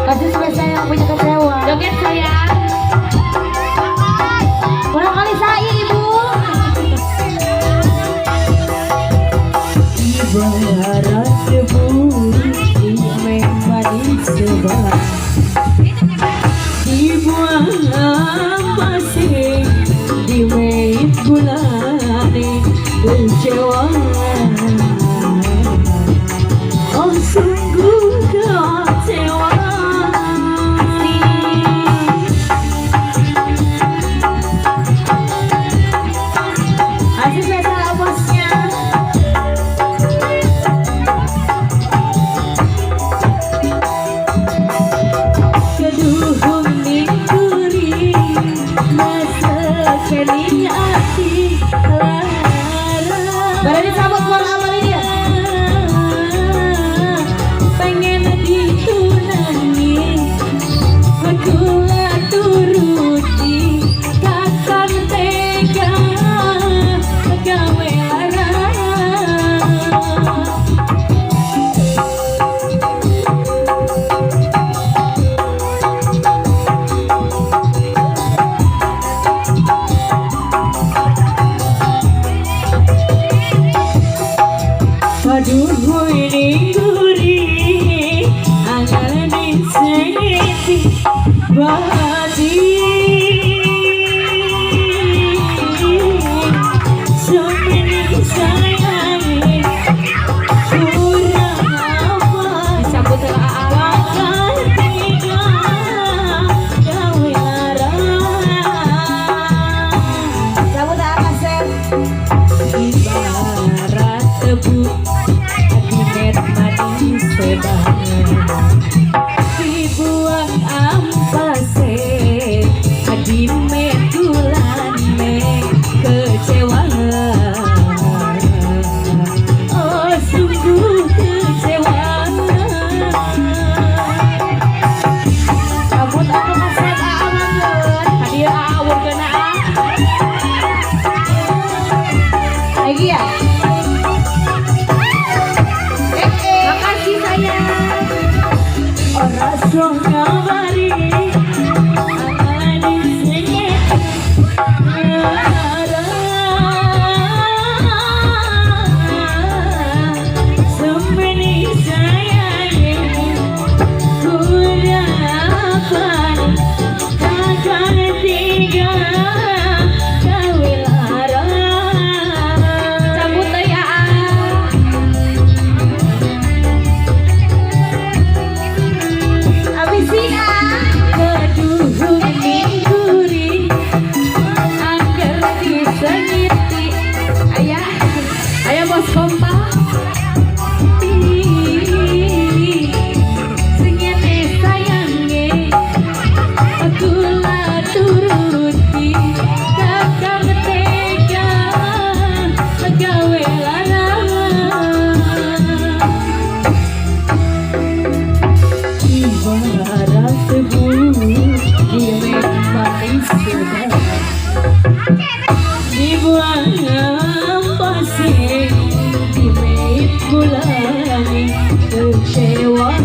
Kasih spesial yang punya kecewa. Joget, sayang. Kurang kali saya, Ibu. Ibarat debu di manis sebab dibuang pasir di gulane kecewa. Oh, sungguh kecewa. Kasih spesial bosnya. Keduhung ning masa kini ati lara. Baru disambut buat awal ini ya. Pengen ditunangi, aku turuti, kakang tega gawe lara. Aduh, ini gurih angel disengiti batin semini sayangi kurang apa. Disambut sama Aa. Kakang tega gawe lara. Cabut Aa Kasep. Ibarat tebu dimet manis banget dibuang ampase dimet gulane kecewa. Oh, sungguh kecewa. Cabut atuh Kasep Aa manggeun. Hadir Aa wurkeun Aa. Lagi ya. Eh, eh. Makasih, sayang. Ora iso ngabari angane sing lara semene sayange kurang apa kakang tega gawe lara. Cabut deui, Aa. Habis ah. Keduhung ning angger disengiti. Ayah. Ayah bos kompa. Sengene sayange aku lah turuti kakang tega gawe lara. Ibarat tebu di manis dibuang pasir di gulane kecewa.